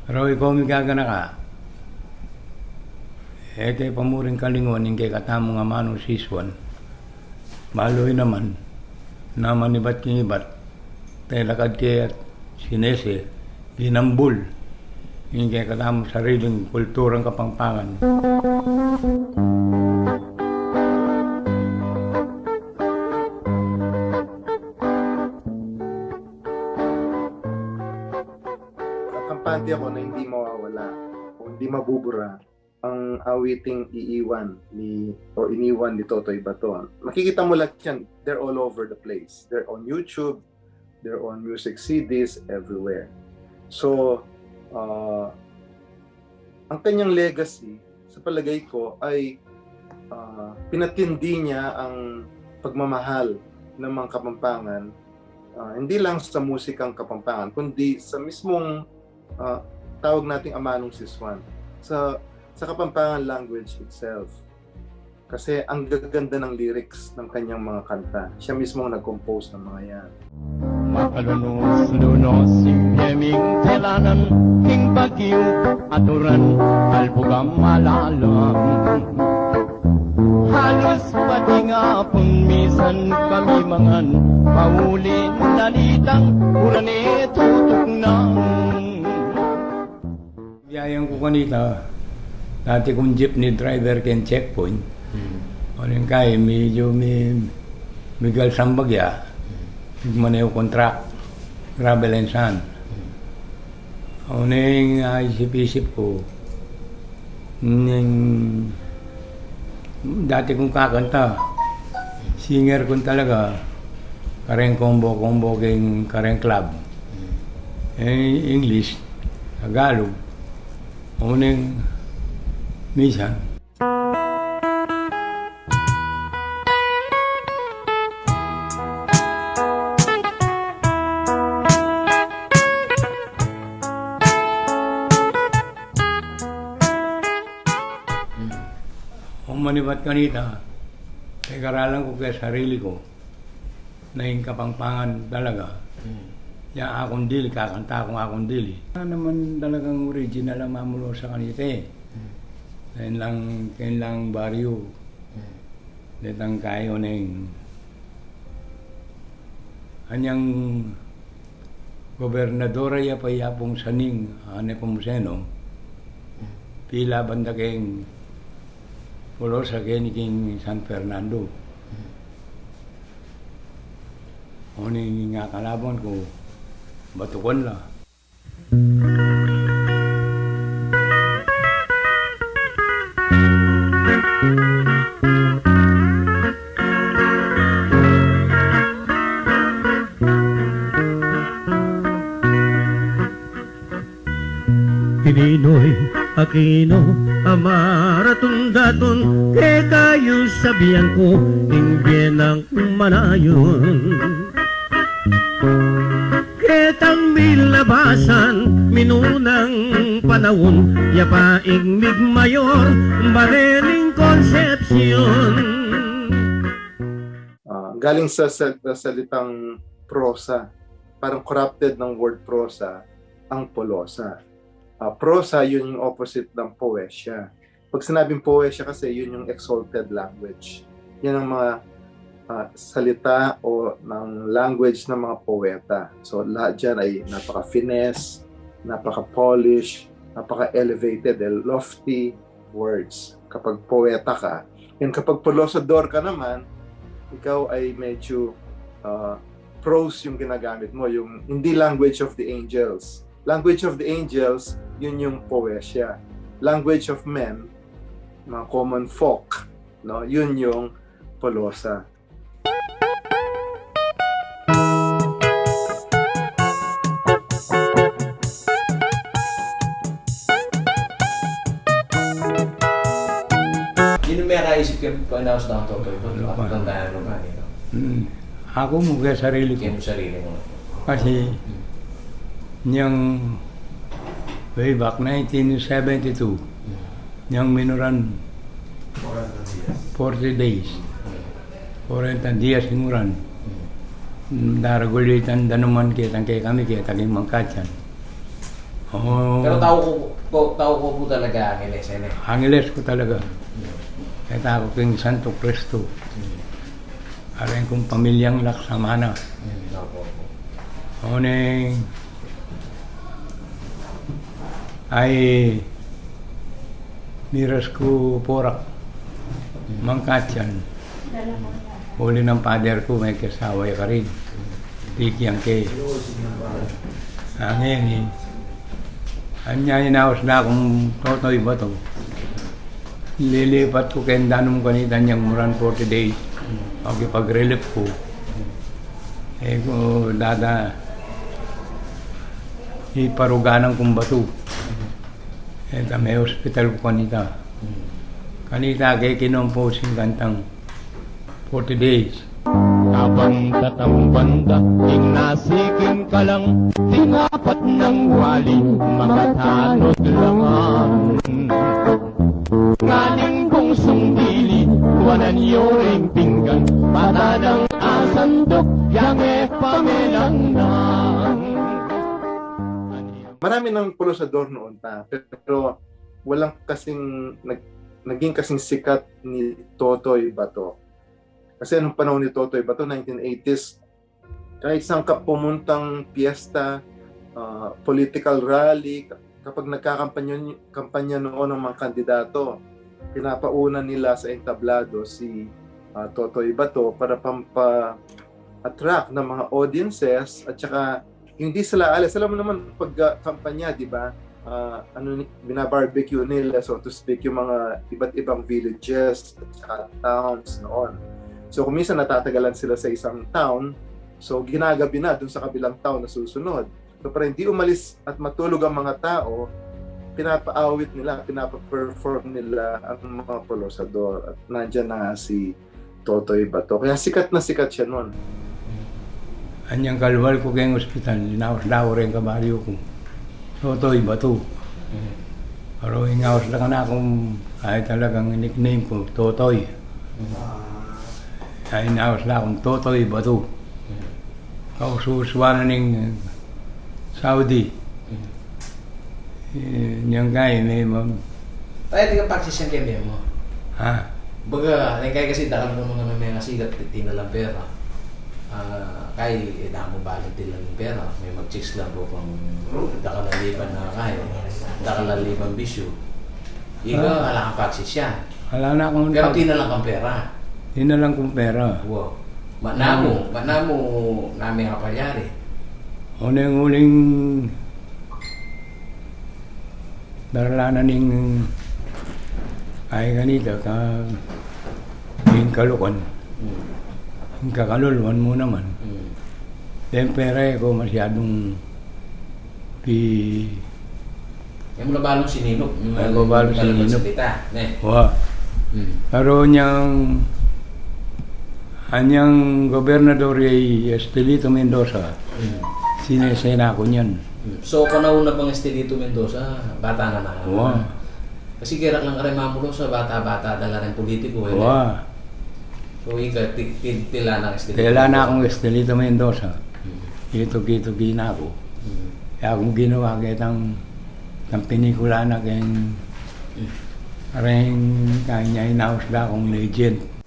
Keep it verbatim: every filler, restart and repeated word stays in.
Rawi ko, migaganaka. E ke pamuring kalinguan ing kekatamung amanung sisuan. Balu i naman, naman ibat king ibat, telakad ke at sinese, ginambul ing kekatamung sariling kulturang Kapampangan. Kampante ako na hindi mawawala o hindi mabubura ang awiting iiwan ni, o iniwan ni Totoy Bato. Makikita mo lahat yan. They're all over the place. They're on YouTube. They're on music C Ds, everywhere. So, ah, ang kanyang legacy, sa palagay ko, ay, ah, pinatindi niya ang pagmamahal ng mga Kapampangan, ah, hindi lang sa musikang Kapampangan, kundi sa mismong, ah, tawag nating amanung sisuan, sa, sa Kapampangan language itself. Kasi ang gaganda ng lyrics ng kanyang mga kanta. Siya mismo ang nag-compose ng mga yan. Makalunus-lunus ing bie ming telanan, king bagyu at uran, kalbugan malalam. Halos pati nga pun misan kami mangan, pauli na nitang uran e tutuknang. Biyayan ku kanita, dati kung jeepney driver ken checkpoint. Hmm. Uling kai, medyo mi-, migal sang bagya. Hmm. Migmaneho kung truck, gravel and sand. Hmm. Uling, ah, isip-isip ku, ning Dati kung kakanta, singer kung talaga, kareng combo-combo king kareng club. Eh, English, Tagalog, uling minsan. Kung manibat kanita, pekaralan ku ke sarili ku, na ing Kapampangan talaga. Hmm. Ya akong dili, kakanta kung akong dili. Wala naman talagang original ang mamulu sa kanita e. Hmm. Kain lang, kain lang baryo. Hmm. Detang kayo neng anyang gobernadora ya pa Yapong Saning, Ana Nepomuceno, pila banda keng Polosa keni king San Fernando. Uling ing akalaban ku, batukan la. I Ninoy Aquino a maratun datun, kekayu sabian ku, ing bie nang manayun. Ketang milabasan, minunang panaun, ya pa ing migmayor, bare ning Concepcion. Ah, galing sa, sa, sa salitang prosa, parang corrupted ng word prosa, ang polosa. Ah, prosa, yun yung opposite ng poesya. Pag sinabing poesya kasi, yun yung exalted language. Yan ang mga, ah, salita o ng language ng mga poeta. So, lahat dyan ay napaka-finesse, napaka-polish, napaka-elevated, eh, lofty words. Kapag poeta ka, and kapag polosador ka naman, ikaw ay medyo, ah, prose yung ginagamit mo, yung hindi language of the angels. Language of the angels, yun yung poesya. Language of men, mga common folk, no? Yun yung polosa. Yun yung may kaisip kayo, panaus na ang Totoy Bato, ano ba? Tandaan mo ba, ano? Hmm. Aku mu ke sarili ku. Kaya mo sarili mo. Kasi, hmm, niyang way back nineteen seventy-two, hmm, niyang minuran forty days. Hmm. Forty days ing uran. Hmm. Daragulitan da naman ketang kekami, ketang king mangkatyan. Oo. Pero tau ko, ko, tau ko pu talaga, Angeles, e ne? Angeles ku talaga. Hmm. E, tau ku king Santo Cristo. Hmm. Aring kung pamilyang Laksamana. Hmm, opo, opo. Oneng, ay, miras ku Porac. Hmm. Mangkatyan. Uli nang father ku, makasawa ya karin. Bigyan ke. Angeni. Anya inaus na kung Totoy Bato. Lilipat ku keng danum kanita inyang muran forty days. Makipag-relief ku. E ku dada, iparuganan kung batu. E ta me-ospital ku kanita. Kanita ke kinompos ing kantang forty days. Kabang tatamban da, ing nasiking kalang, tinapat nang wali, makatanod laman. Nganing bungsung dili, wanan yo ing pinggan, patadang asandok, yang e pamelang na. Marami nang polosador noon pa, pero walang kasing nag-, naging kasing sikat ni Totoy Bato. Kasi nung panahon ni Totoy Bato, nineteen eighties, kahit saan ka pumuntang piyesta, ah, political rally, ka-, kapag nagkakampanya, kampanya noon ang mga kandidato, pinapauna nila sa entablado si, ah, Totoy Bato para pampa-attract ng mga audiences at saka hindi sila alis. Alam mo naman, pag, ah, kampanya, di ba, ah, ano, ni-, binabarbecue nila, so to speak, yung mga iba't ibang villages at saka towns noon. So, kung minsan natatagalan sila sa isang town, so ginagabi na dun sa kabilang town na susunod. So, para hindi umalis at matulog ang mga tao, pinapaawit nila, pinapaperform nila ang mga polosador. At nandyan na nga si Totoy Bato. Kaya sikat na sikat siya nun. Anyang kalwal ku keng ospital, inaus da ku reng kabaryu ku, Totoy Bato. Pero inaus da kanaku, ay talagang nickname ku, Totoy. Ay inaus da kung Totoy Bato. Kaususuan na ning Saudi. E, nyang kay, me, mam- Tayo, di ka pagsisyan kay Memo. Ha? Baga, neng kay kasi dakal na mung mengasikat, tinalang pera. Ah, kay, e, damo balang tinalang pera. Me mag-chicks lang pu pang dakal a liban na kay. Dakal a liban bisyu. Ika, ah, ala kang pagsisyan. Ala na kung pag- Pero tinalang kang pera. Tinalang kung pera. Wow. Manamu, manamu, nami kapalyari. Oneng uling darla na ning, ay, kanita, ka, ing kalukan. Hmm. Ing kakaluluan mu naman. Hmm. Deng pera e ku masyadung pi- E mu la balung sininuk. Ay, e ku balung sininuk. Kita, ne? Wa. Hmm. Pero nyang, anyang gobernador i Estelito Mendoza, hmm, sinesena ku nyan. Hmm. So, panahun na pang Estelito Mendoza, bata na na. Wa. Kasi kerak lang kareng Mamu Rosa, bata-bata da la reng politiku, e. Wa. So, ika, ti-, ti-, tila na Estelito. Tila na kung Estelito Mendoza. Hmm. Itu-itu kina ku. Hmm. Kaya kung ginawa ketang, tang pinikula na keng, hmm, reng kanya inaus da kung legend.